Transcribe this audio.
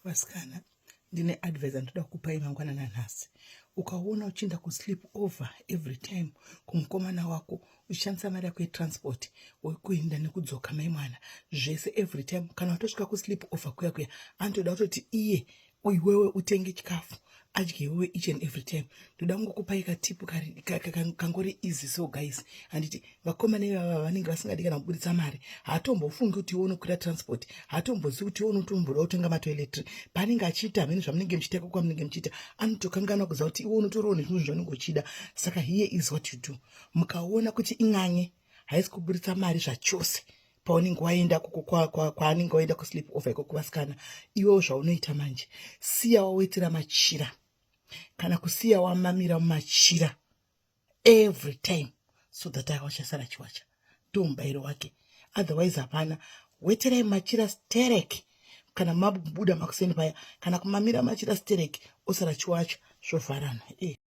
Vasikana, ndine advice andoda kukupai mangwanani anhasi. Ukaona uchienda kusleep over every time kumukomana wako uchishandisa mari yako yetransport wekuenda nekudzoka, mai mwana, zvese every time, kana watosvika kusleep over kuya kuya, anotoda kutoti iye iwewe utenge chikafu adye iwewe each and every time. Ndoda kungokupai katip kangori easy. So guys, handiti vakomana ivava vanenge vasingadi kana kubuditsa mari? Haatombofungi kuti iwe unokwira transport, haatombozivi kuti iwe unotomboda kutenga matoiletry. Paanenge achiita hamene zvamunenge muchiita ikoko, kwamunenge muchiita, anotokanganwa kuziva kuti iwe unotoriwo nezvimwe zvaunenge uchida. Saka here is what you do. Mukaona kuti ing'anye haisi kuburitsa mari zvachose paunenge waenda kwaanenge waenda kusleep over ikoko, vasikana, iwewo zvaunoita manje, siya wawetera machira kana kusiya wamamira mumachira every time so that akawachasara chiwacha, ndo mubayiro wake. Otherwise hapana. Weterai machira sterek kana mabuda makuseni paya, kana kumamira machira sterek, osara chiwacha, zvovharana.